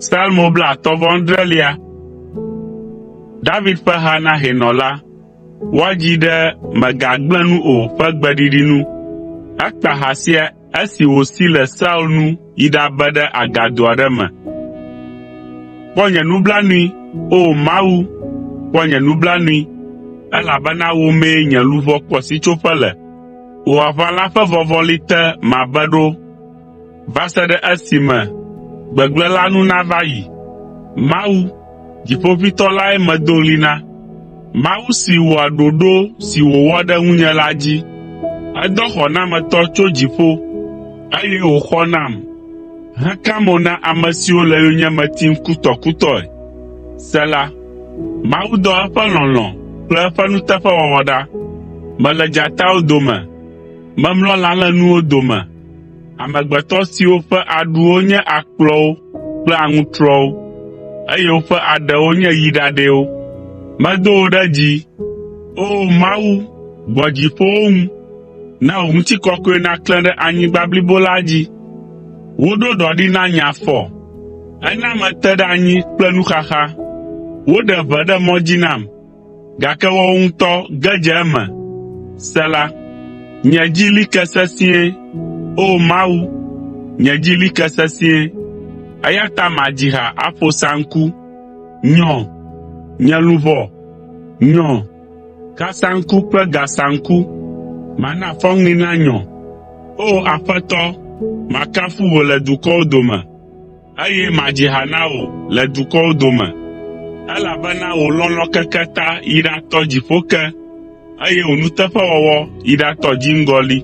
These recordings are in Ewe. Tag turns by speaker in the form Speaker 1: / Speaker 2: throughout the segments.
Speaker 1: Psalmo 35. David ƒe ha na hɛnɔ la. Woadzii ɖe “Mègagblẽ nu o” ƒe gbeɖiɖi nu. Ekpa ha sia esi wòsi le Saul nu yi ɖabe ɖe agado aɖe me. Kpɔ nye nublanui, O Mawu, kpɔ nye nublanui, elabena wò mee nye luʋɔ kpɔ sitsoƒe le. Wò aʋala ƒe vɔvɔli te mabe ɖo va se ɖe esime gbegblẽ la nu nava yi. Mawu, Dziƒoʋĩtɔ lae medo ɣli na, Mawu si wɔa ɖoɖo si wòwɔ ɖe ŋunye la dzi. Edɔ xɔnametɔ tso dziƒo, eye wòxɔ nam heka mo na ame siwo le yonyeme tim kutɔkutɔe. Sela. Mawu dɔ eƒe lɔlɔ̃ kple eƒe nuteƒewɔwɔ ɖa. Mele dzatawo dome, memlɔ lã lénuwo dome. Amegbetɔ siwo ƒe aɖuwo nye akplɔwo kple aŋutrɔwo, eye woƒe aɖewo nye yi ɖaɖɛwo. Medo wò ɖe dzi, O Mawu, gbɔ dziƒowo ŋu, na wò ŋutikɔkɔe naklẽ ɖe anyigba blibo la dzi. Woɖo ɖɔ ɖi na nye afɔ, ena mete ɖe anyi kple nuxaxa. Woɖe ʋe ɖe mɔ dzi nam gake woawo ŋutɔ ge dze eme. Sela. Nye dzi li ke sesĩe, O Mawu, nye dzi li ke sesĩe, eya ta madzi ha aƒo saŋku. Nyɔ, nye luʋɔ, nyɔ! Kasaŋku kple gasaŋku, mana fɔŋli nanyɔ. O Aƒetɔ, makafu wò le dukɔwo dome. Eye madzi ha na wò le dukɔwo dome, elabena wò lɔlɔ̃ keke ta yi ɖatɔ dziƒo ke, eye wò nuteƒewɔwɔ yi ɖatɔ dziŋgɔli.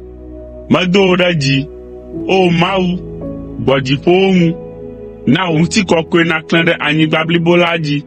Speaker 1: Medo wò ɖe dzi, O Mawu, gbɔ dziƒowo ŋu, na wò ŋutikɔkɔe naklẽ ɖe anyigba blibo la dzi.